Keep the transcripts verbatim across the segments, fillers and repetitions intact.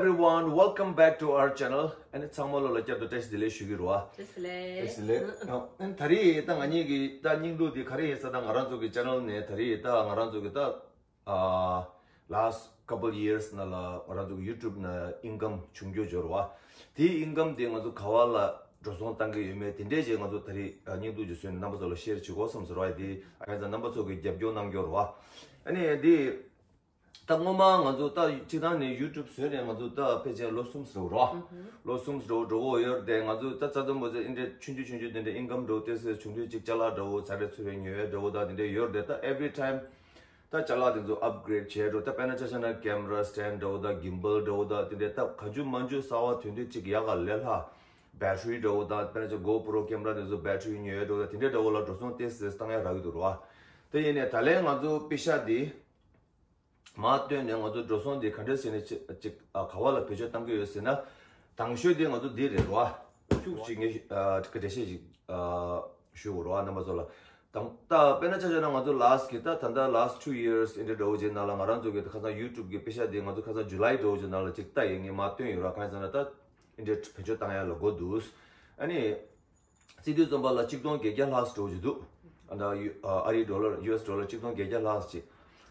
Everyone, welcome back to our channel. ཨ་ནི་ཚང་མ་ལོ་ལ་བསྐྱར་དུ་བཀྲ་ཤིས་བདེ་ལེགས་ཞུ་གི་རེད་བ། བཀྲ་ཤིས་བདེ་ལེགས། བཀྲ་ཤིས་བདེ་ལེགས། ཨ་ནི་ད་རེས་ད་ང་གཉིས་ཀྱི་ད་སྙིང་སྡུག་དེ་ག་རེ་ཡིན་ཟེར་ན། ང་རང་ཚོ་གི་ཆེ་ནལ་ནས་ད་རེས་ད་ང་རང་ཚོ་གི་ད་ཨ་last couple years ནང་ལ་ང་རང་ཚོ་གི་YouTube ནང་ཨིན་ཀམ་བྱུང་རྒྱུ་འབྱོར་བ། དེའི་ཨིན་ཀམ་དེ་ང་ཚོ་ག་བ་ལ་འགྲོ་སོང་བཏང་གི་ཡོད་མེད་དེ་འདྲས་ཅིག་ང་ཚོ་ད་རེས་ཨ་སྙིང་སྡུག་ཅིག་བཟོས་ནས་རྣམ་པ་ཚོ་ལ་ཤེར་བྱེད་དགོས་བསམ་ཟེར་བ། དེ་ཨ་ཁ་ས་རྣམ་པ་ཚོ་གི་རྒྱབ་སྐྱོར་གནང་རྒྱུ་རེད་བ། ཨ་ནི་དེ། ད་སྔོན་མ་ང་ཚོ་ད་སྤྱིར་བཏང་ནས་YouTube བཟོས་ནས་ང་ཚོ་ད་ཕལ་ཆེར་ལོ་གསུམ་ཙམ་རེད་བ། ལོ་གསུམ་ཙམ་འགྲོ་འགྲོ་གི་ཡོད་རེད་དེ། ང་ཚོ་ད་རྩ་དོན་པོ་ཚོ་འདི་འདྲའི་ཆུང་ཆུང་ཆུང་ཆུང་དེ་འདྲའི་ཨིན་ཀམ་འགྲོ་ཏོག་ཙམ་བྱུང་དུས་གཅིག་ཅ་ལག་འདྲ་བོ་ཟ་འདྲ་འཚོ་བའི་ཉོ་ཡས་འདྲ་བོ་ད་དེ་འདྲ་ཡོད་རེད་དེ། ད་every time ད་ཅ་ལག་དེ་ཚོ་upgrade བྱས་འགྲོ། ད་དཔེར་ན་ཆ་བཞག་ན་camera stand འདྲ་བོ་ད་gimbal འདྲ་བོ་ད་དེ་འདྲའི་ད་གང་བྱུང་མང་བྱུང་གསར་བ་ཐོན་དུས་གཅིག་ཡག་ག་ལས་སླ། battery འདྲ་བོ་ད་དཔེར་ན་ཆ་GoPro camera དེ་ཚོ་battery ཉོ་ཡས་འདྲ་བོ་ད་དེ་འདྲའི་འདྲ་བོ་ལ་འགྲོ་སོང་ཏོག་ཙམ་བཏང་ཡས་རག་གི་འདུག་རེད་བ། དེ་ཡིན་ནས་ད་ལན་ང་ཚོ་པེ་ཤག་དེ་མར་བཏོན་ནས་ང་ཚོ་འགྲོ་སོང་དེ་ག་འདྲས་བྱས་ནས་ཅིག་ཅིག་ཨ་ག་བ་ལ་བེད་སྤྱོད་བཏང་གི་ཡོད་ཟེར་ན། དང་ཤོས་དེ་ང་ཚོ་འདི་རེད་རོ། ཨ་ཤུགས་ཅིག་ངས་ཨ་འགྲེལ་བཤད་ཅིག་ཨ་ཞུ་དགོས་རོ། ཨ་རྣམ་པ་ཚོ་ལ་དང་ད་དཔེར་ན་ཆ་བཞག་ན་ང་ཚོ་last གི་ད་ད་ལྟ་last two years ཨེ་འདྲ་འདྲ་བོ་ཅིག་ནང་ལ་ང་རང་ཚོ་གི་ད་ཁ་སང་YouTube གི་པེ་ཤག་དེ་ང་ཚོ་ཁ་སང་July འདྲ་བོ་ཅིག་ནང་ལ་ཅིག་ལྟ་ཡས་ངས་མར་བཏོན་ཡོད་ར། གང་ཡིན་ཟེར་ན་ད་ཨེ་འདྲ་བེད་སྤྱོད་བཏང་ཡ་ལ་འགོ་འདུག་ཨ་ནི། བརྩི་དུས་ཙམ་པ་ལ་ཆིག་སྟོང་བརྒྱད་བརྒྱ་ལྷག་འགྲོ་གི་འདུག་ཨ་ད་ཡུ་ཨ་རིའི་ཌོ་ལར་ཡུ་ཨེས་ཌོ་ལར་ཆིག་སྟོང་བརྒྱད་བརྒྱ་ལྷག་ཅིག་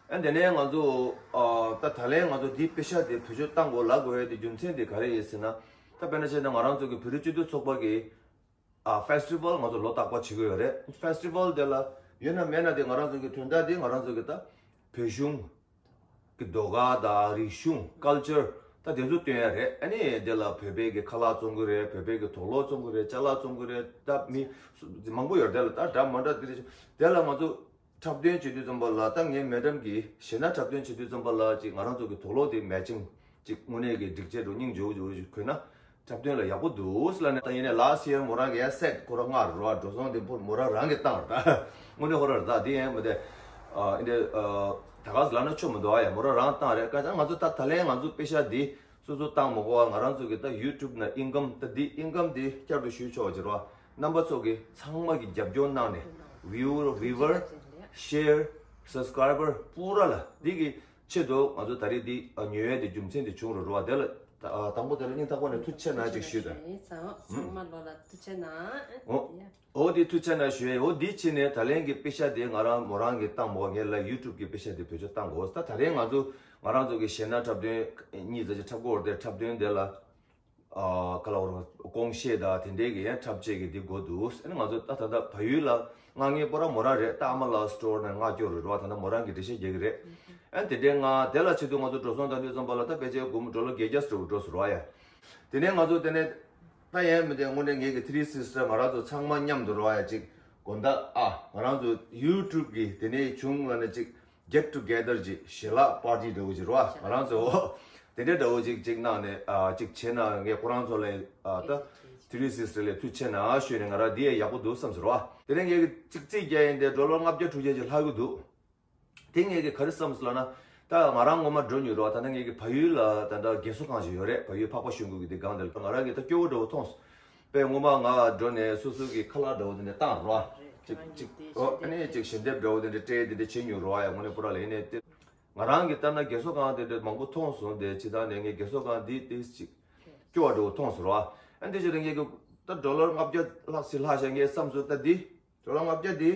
ཨ་དེ་ནས་ང་ཚོ་ཨ་ད་ད་ལན་ང་ཚོ་འདི་པེ་ཤག་དེ་བེད་སྤྱོད་བཏང་དགོས་ལབ་དགོས་ཡས་དེ་རྒྱུ་མཚན་དེ་ག་རེ་ཡིན་ཟེར་ན། ད་དཔེར་ན་བྱས་ན་ང་རང་ཚོ་གི་བོད་རིགས་སྤྱི་མཐུན་ཚོགས་པ་གི་ཨ་ཕེ་སི་ཊི་ཝལ་ང་ཚོ་ལོ་རྟག་པར་བྱེད་ཀྱི་ཡོད་རེད། ཕེ་སི་ཊི་ཝལ་དེ་ལ་ཡོད་ན་མེད་ན་དེ་ང་རང་ཚོ་གི་དོན་དག་དེ་ང་རང་ཚོ་གི་ད་བོད་གཞུང་གི་ཟློས་གར་དང་རིག་གཞུང་ཀལ་ཅར་ད་དེ་ཚོ་སྟོན་ཡ་རེད། ཨ་ནི་དེ་ལ་བོད་པའི་གི་ཁ་ལག་བཙོང་གི་རེད། བོད་པའི་གི་དུག་ལོག་བཙོང་གི་རེད། ཅ་ལག་བཙོང་གི་རེད། ད་མི་མང་པོ་ཡོད་རེད། དེ་ལ་ད་འདྲ་མ་འདྲ་དེ་རེད། དེ་ལ་ང་ཚོ་འཁྲབ་སྟོན་བྱེད་དུས་ཙམ་པ་ལ་ད་ངའི་མེ་ཌམ་གིས་གཞས་སྣ་འཁྲབ་སྟོན་བྱེད་དུས་ཙམ་པ་ལ་ཅིག་ང་རང་ཚོ་གི་དུག་ལོག་དེ་མེ་ཅིང་ཅིག་དངོས་གནས་ཀྱི་སྒྲིག་ཆས་འགྲོ་སྙིང་རྗེ་བོ་ཞིག་གོན་ན། འཁྲབ་སྟོན་ལ་ཡག་པོ་འདུག་ཟེར་ལབ་ནས་ད་ཡིན་ནའི་last year མོ་རང་གི་ཡ་སེ་ཊི་ཁོ་རང་མངགས་རོགས་འགྲོ་སོང་དེ་ཕུར་མོ་རང་རང་གིས་བཏང་ར། ད་དངོས་གནས་ཁོ་རང་ར་ད་དེ་ཡང་མི་དེ་ཨ་འདི་ཨ་ད་ག་ཟེར་ལབ་ན་ཆོ་མི་འདུག་ཨ། ཡ་མོ་རང་རང་བཏང་རེད། ཀ་ཅང་ང་ཚོ་ད་ད་ལན་ང་ཚོ་པེ་ཤག་འདི་སོ་སོ་བཏང་མ་དགོས་པ་ང་རང་ཚོ་གི་ད་ཡུ་ཊུབ་ནང་ཨིན་ཀམ་ད་འདི་ཨིན་ཀམ་འདི་བསྐྱར་དུ་ཞུས་ཆོག་ཅེས་རོ། རྣམ་པ་ཚོ་གི་ཚང་མ་གི་རྒྱབ་སྐྱོར་གནང་ནས་view viewer share subscriber པུ་ར་ལ་འདི་གི་ཆེད་དུ་ང་ཚོ་ད་རེས་འདི་ཉོ་ཡས་དེ་རྒྱུ་མཚན་དེ་བྱུང་རུ་རུ་བ། དེ་ལ་དང་པོ་དེ་ལ་སྙིང་ཐག་པ་ནས་ཐུགས་རྗེ་ཆེ་གནང་ཅིག་ཞུས་དང་། ཚང་མ་ལོ་ལ་ཐུགས་རྗེ་གནང་། འོ་འདི་ཐུགས་རྗེ་གནང་ཞུ་ཡས། འོ་འདི་ཕྱིན་ནས་ད་ལན་གྱི་པེ་ཤག་དེ་ང་རང་མོ་རང་གི་བཏང་མོ་ངས་ལ་ཡུ་ཊུབ་གི་པེ་ཤག་དེ་བེད་སྤྱོད་བཏང་དགོས། ད་ད་རེས་ང་ཚོ་ང་རང་ཚོ་གི་གཞས་སྣ་འཁྲབ་སྟོན་གཉིས་ཙམ་ཅིག་འཁྲབ་དགོས་རེད་དེ། འཁྲབ་སྟོན་དེ་ལ། ཨ་ག་ལ་བར་ཀོང་ཤེས་དང་དེ་འདྲའི་གི་ཡང་འཁྲབ་ཆས་ཀྱི་འདི་དགོས་འདུག་ཨ་ནི་ང་ཚོ་ད་ད་ལྟ་བལ་ཡུལ་ལ་མངགས་མཁན་པོ་ར་མོ་རང་རེད། ད་ཨ་མ་ལགས་སི་ཊོར་ནས་མངགས་སྐྱོར་རེད་རོ། ད་ལྟ་མོ་རང་གི་འགྲེལ་བཤད་རྒྱག་གི་རེད། ཨ་ནི་དེ་འདྲའི་ང་དེ་ལ་ཆེད་དུ་ང་ཚོ་འགྲོ་སོང་བཏང་དུས་ཙམ་པ་ལ་ད་ཕལ་ཆེར་སྒོར་མོ་ཌོ་ལར་བརྒྱད་བརྒྱ་ཙམ་འགྲོ་སོང་རོ་ཡ། དེ་ནས་ང་ཚོ་དེ་ནས་ད་ཡང་མི་དེ་དངོས་གནས་ངེད་ཀྱི་ཐི་རི་སིས་ཊར་ང་རང་ཚོ་ཚང་མ་མཉམ་དུ་རོ་ཡ་ཅིག་དགོང་དག་ཨ་ང་རང་ཚོ་ཡུ་ཊུབ་གི་དེ་ནས་བྱུང་ལ་ནས་ཅིག get together ཅིག་ཞལ་ལག་པར་ཊི་འདྲ་བོ་ཅིག་རོ། ང་རང་ཚོ་དེ་འདྲ་འདྲ་བོ་ཅིག་ཅིག་གནང་ནས་ཨ་ཅིག་བྱས་ན་ངས་ཁོ་རང་ཚོ་ལ་ཨ་ད་ཐི་རི་སིས་ཊར་ལ་ཐུགས་རྗེ་ཆེ་གནང་ཞུས་ནས་ང་རང་འདི་ཡང་ཡག་པོ་འདུག་བསམ་སོང་རོ། དེ་ནས་ངས་ཀྱི་ཅིག་རྩིས་རྒྱག་ཡིན་དེ་ཌོ་ལར་ལྔ་བརྒྱ་དྲུག་བརྒྱ་ཅིག་ལྷག་གི་འདུག་དེ་ངས་ཀྱི་ག་རེ་བསམ་སོང་ལབ་ན། ད་ང་རང་ངོ་མ་འགྲོ་མྱོང་རོ། ད་ལྟ་ངས་ཀྱི་བལ་ཡུལ་ལ་ད་ལྟ་རྒས་གསོ་ཁང་ཞིག་ཡོད་རེད། བལ་ཡུལ་འཕགས་པ་གཞུང་གི་དེ་སྒང་དེ་ལ་ང་རང་གི་ད་སྐྱོ་བོ་འདྲ་བོ་མཐོང་སོང་། པས་ངོ་མ་ང་འགྲོ་ནས་སོ་སོ་གི་ཁ་ལག་འདྲ་བོ་དེ་འདྲ་བཏང་རོ། ཅིག་ཅིག་ཨོ་ཨ་ནི་ཅིག་ཞལ་འདེབས་འདྲ་བོ་དེ་འདྲ་སྤྲད་དེ་འདྲ་བྱེད་མྱོང་རོ་ཡ། དངོས་གནས་པོ་ར་ལ་ཡིན་ནས་དེ། ང་རང་གི་ལྟར་ན་རྒས་གསོ་ཁང་དེ་འདྲ་མང་པོ་མཐོང་སོང་དེ། ཇི་ལྟར་ནས་ངས་རྒས་གསོ་ཁང་འདི་ཏིས་ཅིག་སྐྱོ་བ་འདྲ་བོ་མཐོང་སོང་རོ། ཨ་འདི་བྱས་ཏེ་ངས་ཀྱི་ད་ཌོ་ལར་ལྔ་བརྒྱ་ལྷག་ཅིག་ལྷག་བྱས་ངས་བསམ་སོང་ད་འདི་ཌོ་ལར་ལྔ་བརྒྱ་འདི།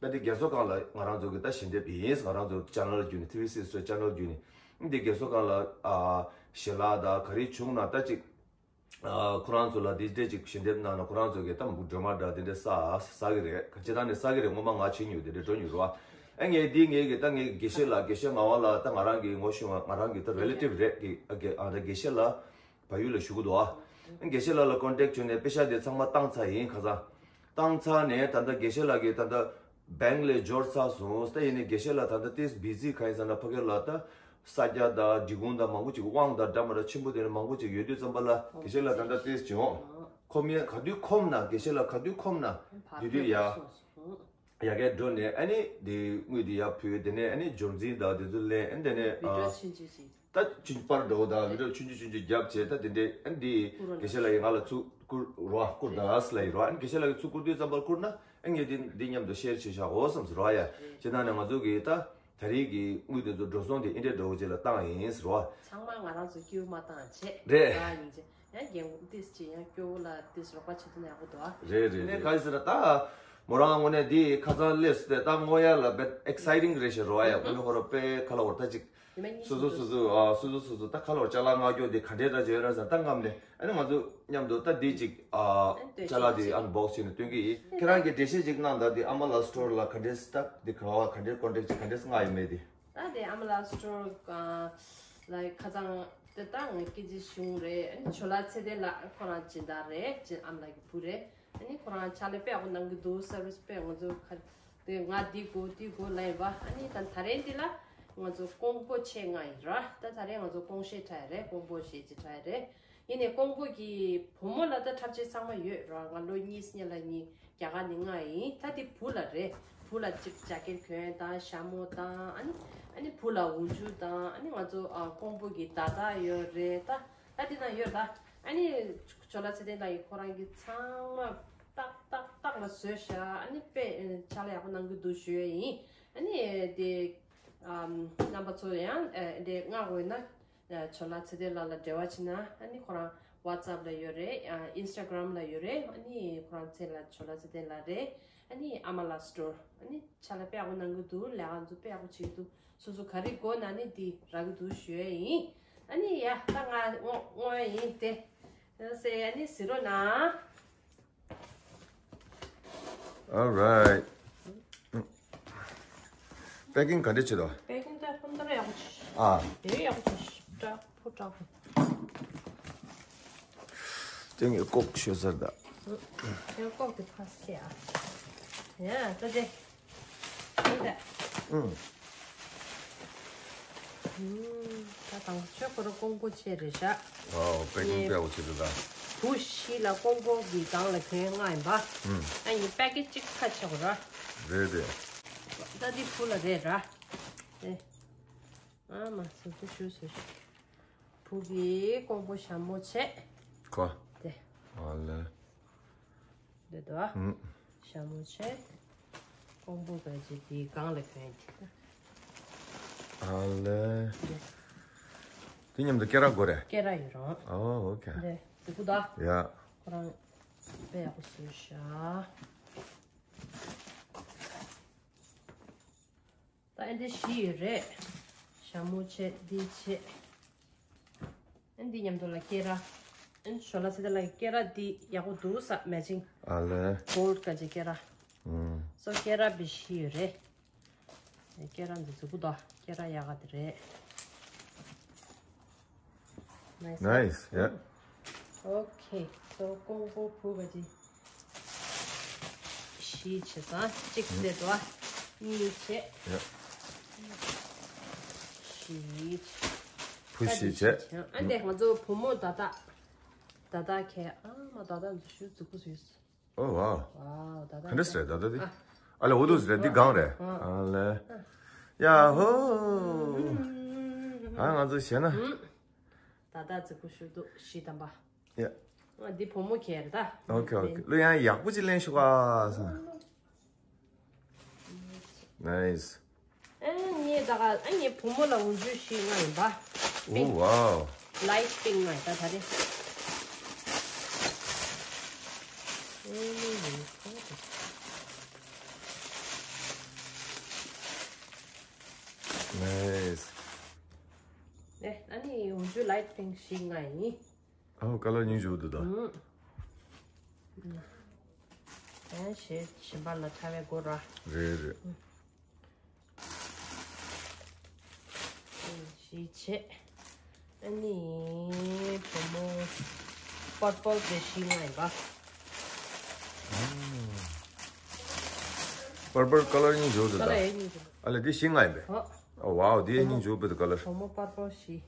ད་འདི་རྒས་གསོ་ཁང་ལ་ང་རང་ཚོ་གི་ད་ཞལ་འདེབས་ཡིན། ང་རང་ཚོ་ཆེ་ནལ་བརྒྱུད་ནས་ཐི་རི་སིས་ཊར་ཆེ་ནལ་བརྒྱུད་ནས་འདི་རྒས་གསོ་ཁང་ལ་ཨ་ཞལ་ལག་དང་ག་རེ་བྱུང་ན་ད་ཅིག་ཨ་ཁོ་རང་ཚོ་ལ་འདི་འདྲས་ཅིག་ཞལ་འདེབས་གནང་ན་ཁོ་རང་ཚོ་གི་ད་མུ་གུ་སྒྲོལ་མ་འདྲ་འདི་འདྲས་ས་ས་གི་རེད། ག་ཅི་ད་ནི་ས་གི་རེད། ངོ་མ་ང་བྱེད་མྱོང་འདི་འདྲས་འགྲོ་མྱོང་རོ། ཨ་ངས་འདི་ངས་གི་ད་ངས་དགེ་བཤེས་ལགས་དགེ་བཤེས་ངག་དབང་ལགས་ད་ང་རང་གི་ངོ་ཤེས་པ་ང་རང་གི་ད་རི་ལེ་ཊིབ་རེད། གི་ཨ་གི་ཨ་ད་དགེ་བཤེས་ལགས་བལ་ཡུལ་ལ་བཞུགས་ཀྱི་འདུག་ཨ། དགེ་བཤེས་ལགས་ལ་ཀོན་ཊེག་བྱུང་ནས་པེ་ཤག་དེ་ཚང་མ་བཏང་ཚར་ཡིན་ཁ་སང་། བཏང་ཚར་ནས་ད་ལྟ་དགེ་བཤེས་ལགས་ཀྱིས་ད་ལྟ་བེང་ལ་འབྱོར་ཚར་སོང་། ད་ཡིན་ནའི་དགེ་བཤེས་ལགས་ད་ལྟ་ཏིས་བི་ཛི་ག་ཡིན་ཟེར་ན་ཕ་གི་ལ་ད་ས་སྐྱ་དང་འབྲི་གུང་དང་མང་པོ་ཅིག་དབང་དང་འདྲ་མ་འདྲ་ཆེན་པོ་དེ་འདྲ་མང་པོ་ཅིག་ཡོད་དུས་ཙམ་པ་ལ་དགེ་བཤེས་ལགས་ད་ལྟ་ཏིས་བྱུང་ཁོམ་ཡ་ག་དུས་ཁོམ་ན་དགེ་བཤེས་ལགས་ག་དུས་ཁོམ་ན་དུས་དུས་ཡ། ཡ་གའི་འགྲོ་ནས་ཨ་ནི་དེ་དངུལ་དེ་ཡར་ཕུལ། དེ་ནས་ཨ་ནི་འབྱོར་འཛིན་དང་དེ་ཚོ་ལེན། ཨ་ནི་དེ་ནས་ཨ་ད་ཆུན་པར་འགྲོ་དང་བི་ཌི་ཡོ་ཆུང་ཆུང་ཆུང་ཆུང་རྒྱབ་བྱས། ད་དེ་འདྲས་ཨ་ནི་དེ་དགེ་བཤེས་ལགས་ཡིན་ང་ལ་ཚུར་བསྐུར་རོ། བསྐུར་དང་ཨ་སི་ལ་ཡིན་རོ། ཨ་ནི་དགེ་བཤེས་ལགས་ཀྱིས་ཚུར་བསྐུར་དུས་ཙམ་པར་བསྐུར་ན་ཨ་ངས་དེ་འདི་མཉམ་དུ་ཤེར་བྱེད་བཞག་འོ་བསམ་ཟེར་རོ་ཡ། བྱས་ན་ནི་ང་ཚོ་གི་ད། ད་རེས་ཀྱི་དངུལ་དེ་ཚོ་འགྲོ་སོང་དེ་འདི་འདྲ་འདྲ་བོ་ཅིག་ལ་བཏང་ཡིན་ཟེར་བ། ཚང་མ་ང་རང་ཚོ་སྐྱིད་པོ་མ་བཏང་བྱས། རེད། ཡིན་ཅེ་ཡང་རྒན་ཏིས་ཅི་ཡང་སྐྱོ་བོ་ལ་ཏིས་རོགས་པ་བྱེད་ཐུབ་ན་ཡག་པོ་འདུག་ཨ། རེད་རེད་རེད། གང་ཡིན་ཟེར་ན་ད། མོ་རང་དངོས་གནས་འདི་ཁ་སང་སླེབས་སུ་དེ་ད་དངོས་ཡ་ལ་དཔེ་ཨེག་སའི་ཊིང་རེད་ཤག་རོ་ཨ་ཡ། དངོས་གནས་ཁོ་རང་དཔེ་ཁ་ལ་འོར་ད་ཅིག་ཡིན་མ་ཡིན་སོ་སོ་སོ་སོ་ཨ་སོ་སོ་སོ་སོ་ད་ཁ་ལ་འོར་ཅ་ལག་མངགས་རྒྱུ་འདི་ག་འདྲས་འདྲ་ཅིག་ཡོད་ར་ཟེར་ད་སྔ་མ་ནས། ཨ་ནི་ང་ཚོ་མཉམ་དུ་ད་འདི་ཅིག་ཨ་ཨ་ནི་ལྟོས་ཅ་ལག་འདི་ཅིག་ཨན་བོག་སི་བྱས་ནས་སྟོན་གྱི་ཡིན། ཁྱེད་རང་གིས་འགྲེལ་བཤད་ཅིག་གནང་དང་། འདི་ཨ་མ་ལ་སི་ཊོར་ལ་ག་འདྲས་སི་ཊོག་འདི་ག་བ་ག་འདྲས་ཀོན་ཊེག་ཅིག་ག་འདྲས་སི་མངགས་ཡོད་མེད་འདི། ད་དེ་ཨ་མ་ལ་སི་ཊོར་ལ་ཁ་སང་དེ་ད་ངའི་སྐྱིད་ཅི་ཞུང་རེད། ཨ་ནི་ཇོ་ལགས་ཚེ་བརྟན་ལགས་ཁོ་རང་སྦྱིན་བདག་རེད། སྦྱིན་ཨ་མ་ལགས་ཀྱི་བུ་རེད། ཨ་ནི་ཁོ་རང་ཕྱག་ལས་དཔེ་ཡག་པོ་གནང་གི་འདུག་སར་བི་སི་དཔེ་ང་ཚོ་ཁ་དེ་ང་འདི་དགོས་འདི་དགོས་ལབ་ཡིན་པ། ཨ་ནི་ད་ད་རེས་འདི་ལ་ང་ཚོ་ཀོང་པོ་ཆས་མངགས་ཡིན་ར། ད་ད་རེས་ང་ཚོ་ཀོང་ཤེས་དྲག་ཡ་རེད། ཀོང་པོ་ཤེས་ཅི་དྲག་ཡ་རེད། ཡིན་ནའི་ཀོང་པོ་གི་བུ་མོ་ལ་ད་འཁྲབ་ཆས་ཚང་མ་ཡོད་ར། ང་ལོ་གཉིས་སྔོན་ལ་ནི་རྒྱ་གར་ནས་མངགས་ཡིན། ད་དེ་བུ་ལ་རེད། བུ་ལ་ཅིག་ཇ་ཀེར་གྱོན་དང་ཞྭ་མོ་དང་། ཨ་ནི་ཨ་ནི་བུ་ལ་འོག་འཇུག་དང་། ཨ་ནི་ང་ཚོ་ཨ་ཀོང་པོ་གི་མདའ་དར་ཡོད་རེད། ད་ད་དེ་ན་ཡོད་ད། ཨ་ནི་ཇོ་ལགས་ཚེ་བརྟན་ལགས་ཀྱིས་ཁོ་རང་གི་ཚང་མ་ཏག་ཏག་ཏག་ལ་བཟོས་ཤག་ཨ་ནི་དཔེ་ཕྱག་ལས་ཡག་པོ་གནང་གི་འདུག་ཞུ་ཡས་ཡིན། ཨ་ནི་དེ་ཨམ་རྣམ་པ་ཚོ་ཡང་ཨ་དེ་མངགས་དགོས་ན། ཇོ་ལགས་ཚེ་བརྟན་ལགས་ལ་འབྲེལ་བ་བྱེད་ན། ཨ་ནི་ཁོ་རང་ཝ་ཊི་སབ་ལ་ཡོད་རེད། ཨ་ཨིན་སི་ཊ་གྷ་རམ་ལ་ཡོད་རེད། ཨ་ནི་ཁོ་རང་ཚེ་ལ་ཇོ་ལགས་ཚེ་བརྟན་ལགས་རེད། ཨ་ནི་ཨ་མ་ལགས་སི་ཊོར། ཨ་ནི་ཕྱག་ལས་དཔེ་ཡག་པོ་གནང་གི་འདུག་ལས་ཀ་ཚོ་དཔེ་ཡག་པོ་བྱེད་ཀྱི་འདུག་སོ་སོ་ག་རེ་དགོས་ན་ནི་འདི་རག་གི་འདུག་ཞུ་ཡས་ཡིན། ཨ་ནི་ཡ་ད་ང་བསྔོ་བསྔོ་ཡས་ཡིན་དེ། ཟེར་ཨ་ནི་གཟིགས་རོགས་གནང་། All right. པེ་ཀིང་ག་འདྲ་བྱེད་དོ། པེ་ཀིང་ད་ཧོན་ཏར་ཡག་པོ་བྱེད། ཨ། དེ་ཡག་པོ་བྱེད། དྲག་པོ་དྲག་པོ། ཅང་གི་ལྐོག་ཤོད་ཟེར་ད། ཡང་ལྐོག་དེ་ཕ་སི་ཁེ་ཨ། ཡ་ད་དེ། ཡིན་ད། ཨུམ། ད་དང་ཆོས་ཁོ་ར་ཀོང་པོ་ཆས་རེད་ཤག་ཝའོ། པེ་ཀིང་དཔེ་ཡག་པོ་བྱེད་འདུག་ད། བུ་བཞི་ལ་ཀོང་པོ་གི་སྒང་ལ་གྱོན་མངགས་ཡིན་པ། ཨུམ། ཨ་ཡིན་པེ་ཀེ་ཇི་གཅིག་ཁ་ཆག་ར། རེད་རེད། ད་འདི་བུ་ལ་རེད་ར། དེ། ཨ་མ་སུ་ཏུ་ཞུ་སུ་ཞུ། བུ་གི་ཀོང་པོ་ཞྭ་མོ་ཆས། ཁོ། དེ། ཨ་ལེ། འདི་དོ། ཨུམ། ཞྭ་མོ་ཆས། ཀོང་པོ་ག་ཅི་དེའི་སྒང་ལ་གྱོན་གྱི། ཨ་ལེ། འདི། དེ་མཉམ་དུ་སྐེ་རགས་དགོས་རེད། སྐེ་རགས་ཡོད་རང་། ཨོ་ཨོ་ཁེ། འདི་གཟུགས་པོ་དོ། ཡ། ཁོ་རང་དཔེ་ཡག་པོ་བཟོས་ཤག་ད་ཨེ་འདི་བཞི་ཡོད་རེད། ཞྭ་མོ་ཆས་འདི་ཆས། ཨེ་འདི་མཉམ་དུ་ལ་སྐེ་རགས། ཨེ་ཇོ་ལགས་ཚེ་བརྟན་ལགས་སྐེ་རགས་འདི་ཡག་པོ་འདུག་ས་མེ་ཅིང་། ཨ་ལེ། གོལ་ཌི་ག་ཅི་སྐེ་རགས། ཨུམ། སོ་སྐེ་རགས་བཞི་ཡོད་རེད། སྐེ་རགས་འདི་གཟུགས་པོ་དོ། སྐེ་རགས་ཡག་ག་དེ་རེད། Nice. Nice, yeah. Okay, so ཀོང་པོ་བུ་ག་ཅི། བཞི་བྱས་ཙང་གཅིག་བྱས་དོ། གཉིས་བྱས། Yeah. བཞི་བྱས། བུ་བཞི་བྱས། ཨ་འདི་ང་ཚོ་བུ་མོ་ད་ལྟ། ད་ལྟ་ཁྱེད་ཨ་མ་ད་ལྟ་འཛུལ་ཞུ་འཛུལ་སྐུ་སུ་ཡོད། ཨོ་ཝའོ། ཝའོ་ད་ལྟ་ག་འདྲ་ཟེར་ད་ལྟ་འདི། ཨ། ཨ་ལེ་འོ་དོ་ཟེར་འདི་གང་རེད། ཨ། ཨ་ལེ། ཡ་ཧོ། ཨ་ང་ཚོ་བྱས་ན། ད་ལྟ་འཛུལ་སྐུ་ཞུ་འདུག་བཞི་དམ་པ། ཡ། ཨ་འདི་བུ་མོ་ཁྱེད་རེད་ད། ཨོ་ཁེ་ཨོ་ཁེ། ལོ་ཡང་ཡག་པོ་ཅིག་ལེན་ཤོག་ཨ། Nice. ཨ་ངས་ད་ག་ཨ་ངས་བུ་མོ་ལ་འོག་འཇུག་བཞི་མངགས་ཡིན་པ། Oh wow. Light pink མངགས་ཡིན་ད་ད་རེས། Nice. ཨ་ནི་འོག་འཇུག་light pink བཞི་མངགས་ཡིན། ཨའོ་ཀ་ལར་སྙིང་རྗེ་པོ་འདུག་ད། ཨུམ། ཨེ་ཞེས་གཞན་པ་ལ་ཁྲ་བའི་སྒོ་ར། རེད་རེད། ཨུམ། ཞེས་བྱས། ཨ་ནི་བུ་མོ་པར་པལ་དེ་བཞི་མངགས་ཡིན་པ། པར་པལ་ཀ་ལར་སྙིང་རྗེ་པོ་འདུག་ད། ཀ་ལར་ཡང་སྙིང་རྗེ་པོ། ཨ་ལེ་འདི་བཞི་མངགས་ཡིན་པས། ཨོ། ཨོ་ཝའོ་འདི་ཡང་སྙིང་རྗེ་པོ་འདུག་ཀ་ལར། བུ་མོ་པར་པལ་བཞི།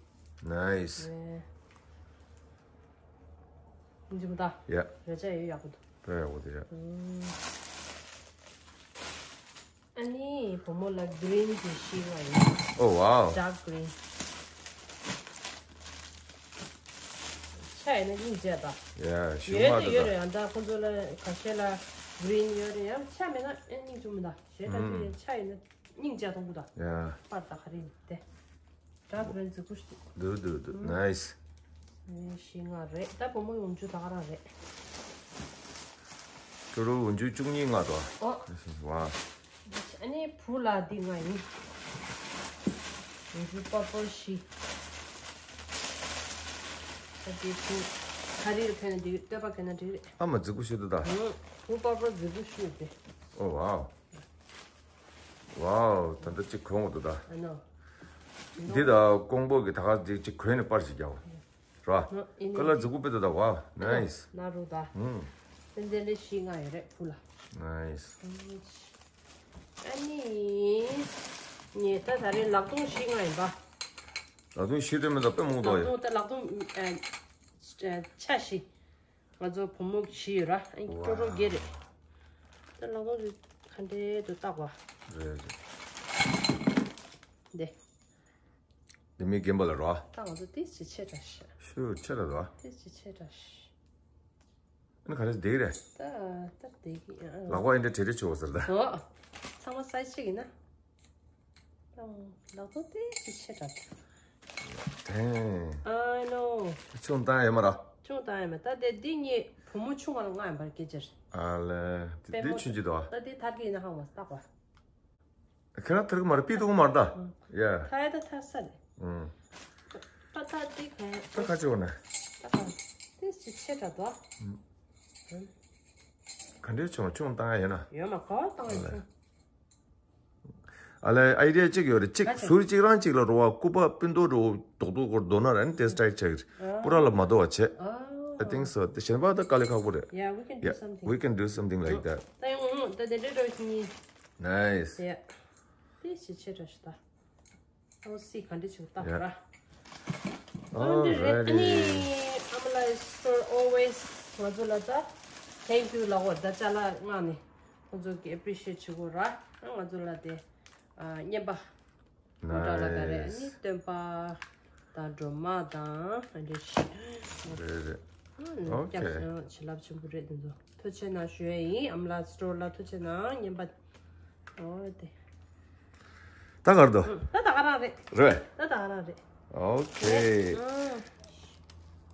Nice. ཨེ། འཇུམ་ད། ཡ། རེ་ཆ་ཡོད་ཡག་པོ་འདུག་དཔེ་ཡག་པོ་འདུག་ཡ། ཨ་ནི་བུ་མོ་ལ་གི་རིན་གྱི་ཤིང་ལ་ཡིན། Oh wow. Dark green. ཆ་ཡིན་ན་སྙིང་རྗེ་ད། ཡ་ཤིང་ཡོད་མ་དེ་ཡོད་རེད་ཡང་ད་ཁོང་ཚོ་ལ་ཁ་ཤས་ལ་གི་རིན་ཡོད་རེད་ཡང་ཆ་མེད་ན་ཨེ་སྙིང་རྗེ་མོ་ད་ཞེ་ད་དེ་ཡང་ཆ་ཡིན་ན། སྙིང་རྗེ་གཏོང་གི་འདུག་ཡ། པར་ད་ག་རེ་ཡིན་ཏེ། འདྲ་བོ་རེད། མཛེས་པོ་ཞིག་འདུག་འདུག་འདུག་ནའིས། ཨེ་བཞི་ལྔ་རེད། ད་བུ་མོ་ཡོང་རྒྱུ་ད་ག་རང་རེད། ཀྲོ་རོ་འོན་ཆུ་བཅུ་གཉིས་ལྔ་དོ། ཨོ། ཝ། ཨ་ནི་བུ་ལ་འདི་ལྔ་ཡིན། འོན་ཆུ་པར་པལ་བཞི། ད་འདི་བུ་ག་རེ་རེད། ཕན་འདི་སྟོད་པ་གན་ན་འགྲིག་རེད། ཨ་མ་མཛེས་པོ་ཞིག་འདུག་ད། ཧུ། བུ་པར་པལ་མཛེས་པོ་ཞིག་འདི། ཨོ་ཝའོ། ཝའོ། ད་ལྟ་གཅིག་གོན་འོ་འདུག་ད། ཨ་ནོ། འདི་ད་ཀོང་པོ་གི་ད་ག་འདི་གཅིག་གོན་ནས་པར་ཞིག་རྒྱག་རོ། ཨ་ཨེ་ནི་ཀ་ལར་མཛེས་པོ་དཔེ་འདུག་ད། ཝའོ་ནའིས། ན་རུ་ད། ཧུམ། ཏན་ཏན་ལས་བཞི་ལྔ་ཡོད་རེད་བུ་ལ། ནའིས། ཨ་ནི། ངས་ད་ད་རེས་ལག་སྟོང་བཞི་ལྔ་ཡིན་པ། ལག་སྟོང་བཞི་སྟོན་མི་འདུག་དཔེ་མང་འདུག་ཡ། ལག་སྟོང་ད་ལག་སྟོང་ཨ་ཨ་ཆ་བཞི། ང་ཚོ་བུ་མོ་བཞི་ཡོད་ར། ཨ་ནི་ཀྲོ་ཀྲོ་བརྒྱད་རེད། ད་ལག་སྟོང་རེད་ག་འདྲས་འདུག་བལྟ་དགོས། རེད་རེད། འདི། འདི་མི་རྒན་པ་ལ་རོ། ད་ང་ཚོ་ཏིས་ཅི་ཆེ་དྲགས་ཤག་ཤུ་ཆེ་དྲགས་རོ། ཏིས་ཅི་ཆེ་དྲགས་ཤག་ཨ་ནི་ག་རེ་འདི་རེད། ད་ད་འདི་གི་ཨ། ལག་པ་ཨེ་འདྲ་བྲེལ་བྲེལ་བྱེད་དགོས་ཟེར་ད། ཨོ། ཚང་མ་སའིཛ་གཅིག་ཡིན་ན། ད་ལག་ཐོག་ཏིས་ཅི་ཆེ་དྲགས། དེ། I know། ཆུང་བཏང་ཡོད་མ་ར། ཆུང་བཏང་ཡོད་མ། ད་དེ་འདི་ངའི་བུ་མོ་ཆུང་བ་ལ་ང་ཡིན་པར་སྐད་ཆ་རེད། ཨ་ལེ། དེ་དཔེ་འདི་མོ་ཆུང་ཆུང་དོ། ད་འདི་ཐར་གི་ཡིན་ན་ཧང་བ་སྟག་པ། ཁྱེད་རང་ཐར་གི་མ་རེད། པི་ཏུ་གི་མ་རེད་ད། ཡ། ཐ་ཡ་ད་ཐར་ས་རེད། ཨུམ། ད་ད་འདི་ག་ཡ། ད་ཁ་ཅིག་འོ་ན། ད་ག་ཏིས་ཅི་ཆེ་དྲགས་དོ། ཨུམ། ག་འདྲས་ཆུང་ཆུང་བཏང་ཡ་ཡིན་ན། ཡོད་མ་ག་བ་བཏང་ཡ་ཆུང་། ཨ་ལེ། ཨའི་ཌི་ཡ་གཅིག་ཡོད་རེད། གཅིག་ཟུར་གཅིག་རང་གཅིག་ལ་རོ་བ་སྐུད་པ་སྤུན་ཏོ་རོ་རྡོག་རྡོག་སྐོར་རྡོ་ན་ར་ནི་ཏེ་སི་ཊ་ཡི་ཆག་གི་རེད། ཨ། པུ་ར་ལ་མ་རྡོ་བ་བྱེད། ཨ། I think so. དེ་གཞན་པ་ད་དཀའ་ལས་ཁག་པོ་རེད། Yeah, we can do Yeah, something. We can do something like that. ད་ཡང་ད་དེ་འདྲ་འགྲོ་ཤི་ནི། Nice. Yeah. ཏིས་ཅི་ཆེ་དྲགས་ཤག་ད། ཨོ་སི་ག་འདྲ་བྱུང་ད་Yeah. ར། Alrighty. ཨ་ནི་Amla Store always ང་ཚོ་ལ་ད་thank you ལབ་དགོས་རེད། ད་ཅ་ལག་མངགས་ནས་ཁོང་ཚོ་གི་appreciate བྱེད་དགོས་ར། ང་ཚོ་ལ་དེ་ཨ་རྔན་པ་མོ་ཊ་ལ་ག་རེ། ཨ་ནི་Nice. སྟོན་པ་དང་སྒྲོལ་མ་དང་ཨ་འདྲ་ཞིག་རེད་རེད། ཨ་Okay. སྐྱབས་བྱིན་རླབས་ཆེན་པོ་རེད་དེ་ཚོ། ཐུགས་རྗེ་གནང་ཞུ་ཡས་ཡིན། Amla Store ལ་ཐུགས་རྗེ་གནང་། རྔན་པ། ཨོ་དེ། ད་གར་དོ། ད་ད་ག་རང་རེད། རེད། ད་ད་ག་རང་རེད། Okay.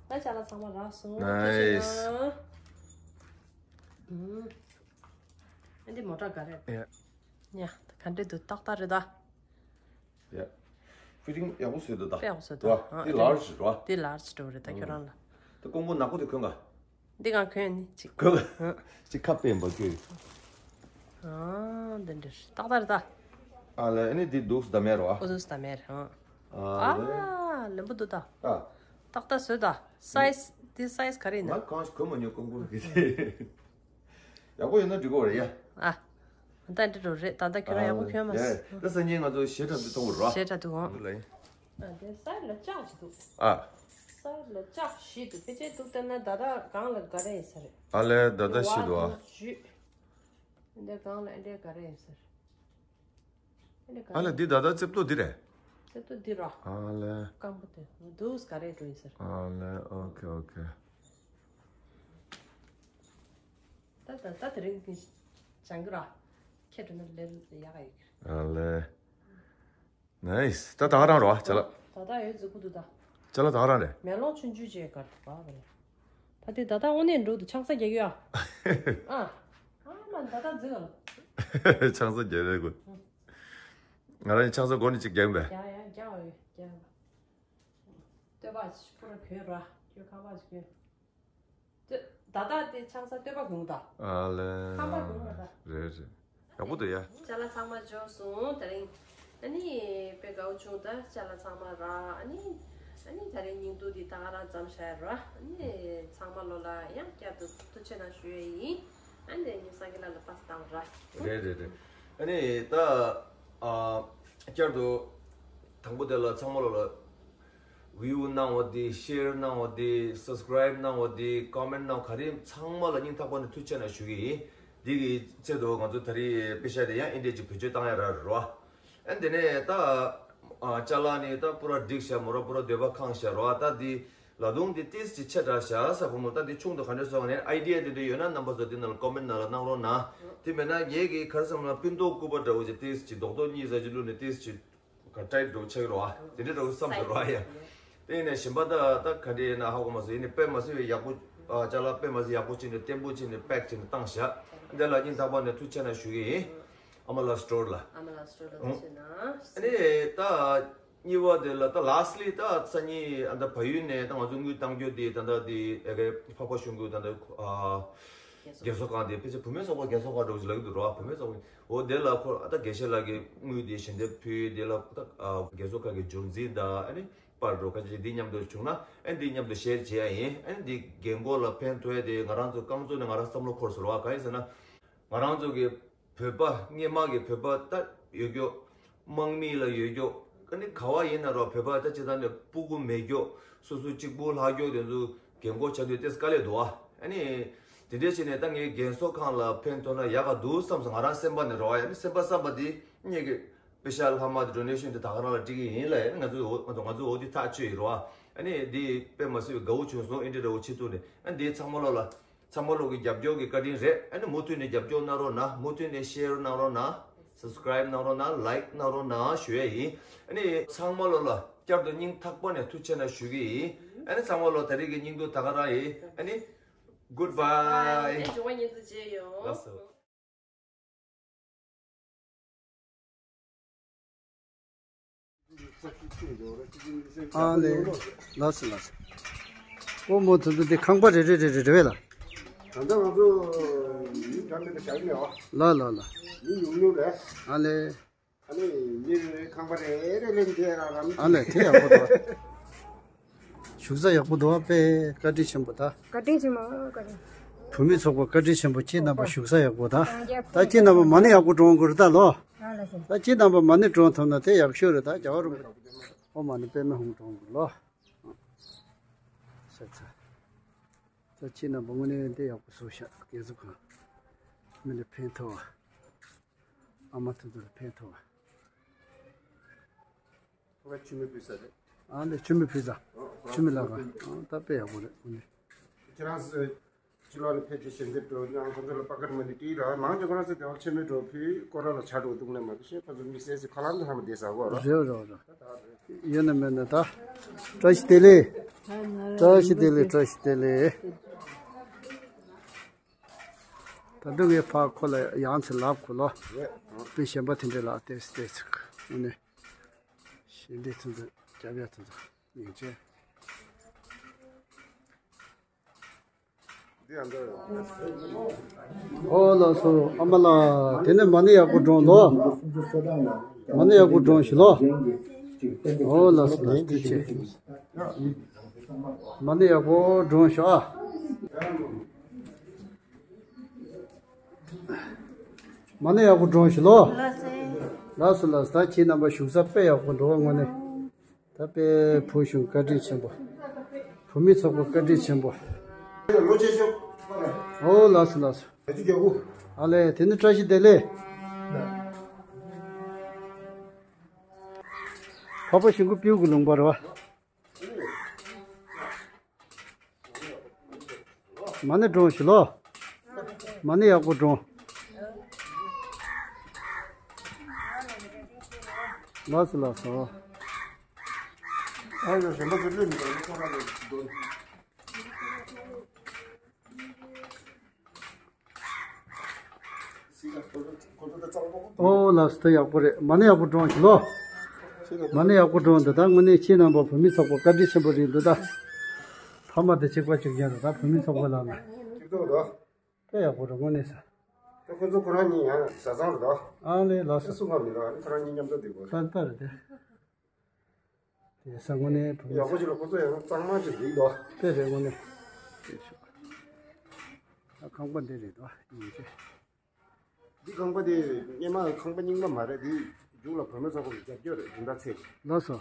ད་ཅ་ལག་ཚང་མ་རག་སོང་། Nice. ཐུགས་རྗེ་གནང་། ཨ་འདི་མོ་ཊ་ག་རེད། Yeah. ཡ་ད་ག་འདྲས་འདུག་ཏག་ཏག་རེད་ད། Yeah. Fitting ཡག་པོ་བཟོས་འདུག་ད། དཔེ་ཡག་པོ་བཟོས་འདུག་རོ། ཨ་འདི་ཨ་large རོ། འདི་large འགྲོ་རེད་ད་ཁྱོད་རང་ལ། ད་ཀོང་པོ་ནག་པོ་དེ་གོན་ག་འདི་གང་གོན་ནི་ཅིག་གོན་ག་ཅིག་ཁ་པས་འབག་གི། ཨ་འདི་འདྲ་ཏག་ཏག་རེད་ད། ཨ་ལེ། ཨ་ནི་འདི་འདུག་ད་མེད་རོ། ཨོ་འདུག་ད་མེད་རོ། ཨ་ལེ། ཨ་ལེན་པོ་འདུག་ད། ཨ། ཏག་ཏག་བཟོས་ད། སའིཛ་འདི་སའིཛ་ག་རེ་ཡིན་ན། ང་གང་ཞིག་གོན་མ་མྱོང་ཀོང་པོ་གི། ཡག་པོ་ཡོད་ན་འགྲིག་གོ་རེད་ཡ། ཨ། ད་འདི་འགྲོ་རེད། ད་ལྟ་ཁྱོད་རང་ཡག་པོ་གྱོན་མ་ཡ། སོང་། ད་སང་ཉིན་ང་ཚོ་ཞེ་དྲག་འདི་མཐོང་གི་རོ། ཞེ་དྲག་འདུག་ཨང་། ལ་ཡིན། ཨ་དེ་སའིཌ་ལ་ལྕགས་ཅིག་འདུག་ཨ། སའིཌ་ལ་ལྕགས་བཞི་འདུག་ཕལ་ཆེར་འདུག་ལྟ་ན་ད་ལྟ་སྒང་ལ་ག་རེ་ཡིན་ས་རེད། ཨ་ལས་ད་ལྟ་བཞི་འདུག་ཨ། འདི་སྒང་ལ་ཨ་འདྲས་ག་རེ་ཡིན་ས་རེད། ཨ་ལས་འདི་ད་ལྟ་རྩེབ་ཏོ་འདི་རེད། རྩེབ་ཏོ་འདི་རོ། ཨ་ལས། སྐམ་པོ་དེ་འདུག་ག་རེ་འགྲོ་ཡིན་ས་རེད། ཨ་ལས། ཨོ་ཁེ་ཨོ་ཁེ། ད་ད་ད་དེ་རིང་གི་སྦྱང་གི་ར། ཁྱེད་འགྲོ་ན་ལས་ཡག་ག་ཡོད་གི། ཨ་ལས། ནའིས། ད་ད་ག་རང་རོ་ཅ་ལག་ད་ད་ཡོད་རྫིག་པོ་འདུག་ད། ཅ་ལག་ད་ག་རང་རེད། མེ་ལོང་ཆུང་ཆུང་ཅིག་གར་འདུག་ག་རེད། ད་དེ་ད་ད་དངོས་གནས་འགྲོ་འདུག་ཆང་ས་རྒྱག་གི་ཡོད་ཨ། ཨ་མ་ད་ད་རྫིག་ག་ལ། ཆང་ས་རྒྱག་རེད་གོ། ང་རང་ཆང་ས་སྒོ་ནས་ཅིག་རྒྱག་པས། རྒྱག་ཡ་རྒྱག་འོ་རྒྱག་སྟོད་པ་ཕུ་ར་གོན་ར་ཁྱོད་ཁ་པར་ཅིག་གོན། ད་ལྟ་དེ་ཆང་ས་སྟོད་པ་གྱོན་ད། ཨ་ལེ། ཁང་པ་གྱོན་ར་ད། རེད་རེད། ཡག་པོ་འདུག་ཡ། ཅ་ལག་ཚང་མ་འབྱོར་སོང་དེ་རིང་། ཨ་ནི། དཔེ་དགའ་བོ་བྱུང་ད་ཅ་ལག་ཚང་མ་རག་ཨ་ནི། ཨ་ནི་ད་རིང་ཉིན་ཐོ་འདི་ད་ག་རང་མཚམས་བཞག་ཡ་ར་ཨ་ནི། ཚང་མ་ལོ་ལ་ཡང་བསྐྱར་དུ་ཐུགས་རྗེ་གནང་ཞུ་ཡ་ཡིན། ཨ་ནི་ངས་སངས་རྒྱས་ལགས་ལ་པ་སེ་བཏང་ར། རེད་རེད་རེད། ཨ་ནི་ད། ཨ། བསྐྱར་དུ། དང་པོ་དེ་ལ་ཚང་མ་ལོ་ལ། བིའུ་གནང་བ་དེ། ཤེར་གནང་བ་དེ། སབ་སི་ཀ་རའིབ་གནང་བ་དེ། ཀོ་མེན་ཊི་གནང་བ་ག་རེ་ཚང་མ་ལ་སྙིང་ཐག་པ་ནས་ཐུགས་རྗེ་ཆེ་གནང་ཞུ་གི་ཡིན། འདི་གི་ཆེད་དུ་ང་ཚོ་ད་རེས་དཔེ་ཤག་དེ་ཡང་ཨེ་འདྲས་ཅིག་བེད་སྤྱོད་བཏང་ཡ་ར་རོ། ཨ་འདི་ནས་ད། ཨ་ཅ་ལག་ནི་ད་པུ་ར་འགྲིག་ཤག་མོ་ར་པུ་ར་འདོད་པ་ཁེངས་ཤག་རོ། ད་འདི་ ལ་དུང་དེ་ཏིས་ཅིག་ཆེ་དྲགས་བཞག་ས། བུ་མོ་ད་དེ་ཆུང་དུ་ག་འདྲས་སོང་ནས་ཨའི་ཌི་ཡ་དེ་འདྲ་ཡོད་ན་རྣམ་པ་ཚོ་དེ་ནང་ལ་ཀོ་མེན་ནང་ལ་གནང་རོགས་གནང་། དེ་མེད་ན་ངེད་ཀྱི་ག་རེ་བསམ་ན་སྤུན་ཏོག་སྐུད་པ་འདྲ་བོ་ཅིག་ཏིས་ཅིག་རྡོག་རྡོག་གཉིས་ཙམ་ཅིག་བླུགས་ནས་ཏིས་ཅིག་ག་ཊའིཊ་འདྲ་བོ་ཆགས་ཀྱི་རེད་བ། དེ་འདྲས་འདྲ་བོ་བསམ་གྱི་རེད་བ་ཡ། དེ་ཡིན་ནས་གཞན་པ་ད་ད་ག་འདྲས་ཡིན་ན་ཧ་གོ་མ་སོང་། ཡིན་ནས་དཔེ་མ་སྲིད་པའི་ཡག་པོ། ཨ་ཅ་ལག་དཔེ་མ་སྲིད་ཡག་པོ་བྱས་ནས་བརྟན་པོ་བྱས་ནས་པེག་བྱས་ནས་བཏང་བཞག། འདི་ལ་སྙིང་ཐག་པ་ནས་ཐུགས་རྗེ་ཆེ་གནང་ཞུ་གི་ཡིན། ཨ་མ་ལགས་སི་ཊོར་ལ། ཨ་མ་ལགས་སི་ཊོར་ལ་ཐུགས་རྗེ་གནང་། ཨ་ནི་ད། གཉིས་པ་དེ་ལ་ད་ལ་སི་ལི་ད་སང་ཉིན་ཨ་ད་བལ་ཡུལ་ནས་ད་ང་ཚོ་དངུལ་བཏང་རྒྱུ་དེ་ད་ད་དེ་ཨ་གའི་འཕགས་པ་གཞུང་གི་ད་ད་ཨ་རྒན་གསོ་ཁང་དེ་ཕལ་ཆེར་བུད་མེད་ཚོགས་པ་རྒན་གསོ་ཁང་འདྲ་བོ་ཞིག་ལབ་ཀྱི་འདུག་ར། བུད་མེད་ཚོགས་པ། འོ་དེ་ལ་ཁོ་ཨ་ད་དགེ་བཤེས་ལགས་ཀྱིས་དངུལ་དེ་ཞལ་འདེབས་ཕུལ། དེ་ལ་ད་ཨ་རྒན་གསོ་ཁང་གི་རྒྱུན་འཛིན་དང་ཨ་ནི་པར་འགྲོ་ཁ་ཅིག་འདི་མཉམ་དུ་བྱུང་ན་ཨ་ནི་འདི་མཉམ་དུ་ཤེར་བྱེད་ཡ་ཡིན། ཨ་ནི་འདི་རྒན་རྒོན་ལ་ཕན་ཐོགས་ཡ་དེ་ང་རང་ཚོ་སྐབས་སུ་ནས་ང་རང་བསམ་བློ་འཁོར་སོང་ར། གང་ཡིན་ཟེར་ན་ང་རང་ཚོ་གི་བོད་པ་སྔས་མ་གི་བོད་པ་ད་ཡོད་རྒྱུ། དམག་མི་ལ་ཡོད་རྒྱུ། ཨ་ནི་ག་བ་ཡིན་ན་རོ་བོད་པ་ད་སྤྱིར་བཏང་ནས་སྤུ་གུ་མེད་རྒྱུ། སོ་སོ་གཅིག་པུ་ལྷག་རྒྱུ་དེ་ཚོ་རྒན་གོག་ཆགས་དུས་ཏེ་དཀའ་ལས་འདུག་ཨ། ཨ་ནི་དེ་འདྲས་བྱས་ནས་ད་ངས་རྒན་གསོ་ཁང་ལ་ཕན་ཐོགས་ན་ཡག་ག་འདུག་བསམ་སོང་། ང་རང་སེམས་པ་ནས་རོ་ཨ། ཨ་ནི་སེམས་པ་བསམ་པ་དེ་ངས་གི་པེ་ཤ་ལྷག་མ་དེ་ཌོ་ནེ་ཤན་དེ་ད་ག་རང་ལ་སྤྲད་ཀྱི་ཡིན་ལ། ཨ་ནི་ང་ཚོ་ང་ཚོ་ང་ཚོ་འོ་དེ་ཐག་ཆོད་ཡིན་རོ་ཨ། ཨ་ནི་དེ་དཔེ་མ་སྲིད་པའི་དགའ་བོ་བྱུང་སོང་། ཨེ་འདྲས་འདྲ་བོ་བྱེད་ཐུབ་ནས། ཨ་ནི་དེ་ཚང་མ་ལོ་ལ། ཚང་མ་ལོག་གི་རྒྱབ་སྐྱོར་གྱི་བཀའ་དྲིན་རེད། ཨ་ནི་མུ་མཐུད་ནས་རྒྱབ་སྐྱོར་གནང་རོགས་གནང་། མུ་མཐུད་ནས་ཤེར་གནང་རོགས་གནང་། སབ་སི་ཀ་རའིབ་གནང་རོགས་གནང་། ལའིཀ་གནང་རོགས་གནང་ཞུ་ཡས་ཡིན། ཨ་ནི་ཚང་མ་ལོག་ལ་བསྐྱར་དུ་སྙིང་ཐག་པ་ནས་ཐུགས་རྗེ་ཆེ་གནང་ཞུ་གི་ཡིན། ཨ་ནི་ཚང་མ་ལོག་ད་རེས་ཀྱི་བརྙན་ཐུང་ད་ག་རང་ཡིན། ཨ་ནི་གུཌ་བྷའི། ཨ་ནི་འབྱུང་བ་བརྙན་ཐུང་མཇལ་ཡོང་། ལགས་སོ། ཨ་ལེ། ལགས་སོ་ལགས་སོ། ཨོ་མོ་དེ་ཚོ་དེ་ཁང་པ་རེ་རེ་རེ་རེ་རེད་པས་ལགས། ད་ལྟ་ང་ཚོ་མི་འདྲ་མི་འདྲ་བཞག་ནས་བ། ལགས་ལགས་ལགས། མི་ཉུང་ཉུང་རེད། ཨ་ལེ། ཨ་ནི་མི་རེ་རེ་ཁང་པ་རེ་རེ་ལེན་དེ་རང་རང་། ཨ་ལེ་དེ་ཡག་པོ་འདུག་བ། བཞུགས་ས་ཡག་པོ་འདུག་བ། དཔེ་བཀའ་དྲིན་ཆེན་པོ་ད། བཀའ་དྲིན་ཆེན་མོ་བཀའ་དྲིན། བུད་མེད་ཚོགས་པ་བཀའ་དྲིན་ཆེན་པོ། ཁྱེད་རྣམ་པ་བཞུགས་ས་ཡག་པོ་ད། ད་ཁྱེད་རྣམ་པ་མ་ཎི་ཡག་པོ་སྒྲོན་དགོས་རེད་ད་ལོ། ཨ་ལགས་སོ། ད་ཁྱེད་རྣམ་པ་མ་ཎི་སྒྲོན་ཐུབ་ན་དེ་ཡག་ཤོས་རེད་ད། རྒྱལ་བ་རིན་པོ་ཆེ། ཨོཾ་མ་ཎི་པདྨེ་ཧཱུྃ་སྒྲོན་དགོས་ལོ། ཤ་ཚ། ད་ཁྱེད་རྣམ་པ་དངོས་གནས་དེ་ཡག་པོ་བཟོ་ཤག་རྒན་གསོ་ཁང་། མི་ལ་ཕན་ཐོགས་པ། ཨ་མ་དེ་ཚོ་ལ་ཕན་ཐོགས་པ། ང་མཆོད་མེ་ཕུལ་ས་རེད། ཨ་ནི་མཆོད་མེ་ཕུལ་ས། མཆོད་མེ་ལག་ཁང་། ཨ་ད་དཔེ་ཡག་པོ་རེད་དངོས་གནས། ཁྱེད་རང་ཚོ་ཕྱི་ལོགས་ནས་ཕེབས་ཏེ་ཞལ་འདེབས་འགྲོ་ཡང་ཁོ་ཚོ་ལ་པ་ཀར་མ་ཎི་སྤྲད་ར། མང་ཆེ་ཁོ་རང་ཚོ་དེ་བ་མཆོད་མེ་འགྲོ་ཕུལ། སྐོར་ར་ལ་ཇ་འགྲོ་འདུག་ནས་མ་གཏོགས་གཞན་ཁོ་ཚོ་དམིགས་བསལ་ཞིག་ཁ་ལག་འདི་ཧ་མ་བསྡད་ས་གོ་ར། རེད་རེད་རེད། ཡོད་ན་མེད་ན་ད། བཀྲ་ཤིས་བདེ་ལེགས། བཀྲ་ཤིས་བདེ་ལེགས། བཀྲ་ཤིས་བདེ་ལེགས། ད་དུང་ངས་ཕར་ཁོ་ལ་ཡང་ཚེ་ལབ་ཁོ་ལོ། དཔེ་གཞན་པ་དེ་འདྲས་ལ་ཏེས་ཏེས་ཚིག་ཨ་ནི། ཞལ་འདེབས་ཐུན་ཚོད་རྒྱབ་ཡ་ཐུན་ཚོད་ཡིན་ཅེ། འདི་ཡང་འདྲ། ཨོ་ལགས་སོ། ཨ་མ་ལགས་དེ་ནས་མ་ཎི་ཡག་པོ་སྒྲོན་ལོ། མ་ཎི་ཡག་པོ་སྒྲོན་ཞིག་ལོ། ཨོ་ལགས་སོ་ལགས་སོ། ཐུགས་རྗེ་ཆེ། མ་ཎི་ཡག་པོ་སྒྲོན་ཤོག་ཨ། མ་ཎི་ཡག་པོ་སྒྲོན་ཞིག་ལོ། ལགས་སོ་ལགས་སོ། ད་ཁྱེད་རྣམ་པ་བཞུགས་ས་དཔེ་ཡག་པོ་འགྲོ་བ་དངོས་གནས། ད་དཔེ་བོད་གཞུང་བཀའ་དྲིན་ཆེན་པོ། བུད་མེད་ཚོགས་པ་བཀའ་དྲིན་ཆེན་པོ། ལོ་ཆེ་ཤོས། ཨོ་ལགས་སོ་ལགས་སོ། ཨ་ལས་དེ་ནི་བཀྲ་ཤིས་བདེ་ལེགས། འཕགས་པ་ཤིང་ཀུན་སྤྲེའུ་གི་ལུང་པ་རེད་བ། མ་ཎི་སྒྲོན་ཞིག་ལོ། མ་ཎི་ཡག་པོ་སྒྲོན། ལགས་སོ་ལགས་སོ། ཨ་ཡོ་གཞན་པ་ཚོ་ལོས་མི་འདུག་ཁོ་རང་ལ་འདོན། ཨོ་ལགས་སོ། ད་ཡག་པོ་རེད། མ་ཎི་ཡག་པོ་སྒྲོན་ཞིག་ལོ། མ་ཎི་ཡག་པོ་སྒྲོན་འདུག་ད་དངོས་གནས་ཁྱེད་རྣམ་པ་བོད་མི་ཚོགས་པ་བཀའ་དྲིན་ཆེན་པོ་རེད་འདུག་ད་ཕ་མ་དེ་གཅིག་པ་གཅིག་རྐྱང་རེད། ད་བོད་མི་ཚོགས་པ་ལ་ལ་དཔེ་ཡག་པོ་རེད་དངོས་གནས་ས། ད་ཁོ་ཚོ་ཁོ་རང་གཉིས་ཡང་བཟའ་ཚང་རེད་དོ། ཨ་ལས་ལགས་སོ། སུ་གང་མི་རོགས་ཨ་ནི་ཁོ་རང་གཉིས་མཉམ་དུ་འདུག་གོ། ད་ལྟ་རེད་དེ། དེ་ས་དངོས་གནས་བུ་མོ་ཡག་པོ་ཅིག་ལ་ཁོ་ཚོ་ཡང་གཙང་མ་ཅིག་རེད་དོ། དཔེ་རེད་དངོས་གནས། དེ་ཤོག་ད་ཁང་པ་འདི་རེད་དོ་ཡིན་ཚེ། འདི་ཁང་པ་དེ་སྔས་མ་ཁང་པ་རྙིང་པ་མ་རེད། འདི་མཇུག་ལ་བུད་མེད་ཚོགས་པ་གི་རྒྱབ་སྐྱོར་རེད་འདི་འདྲ་ཚེ། ལགས་སོ།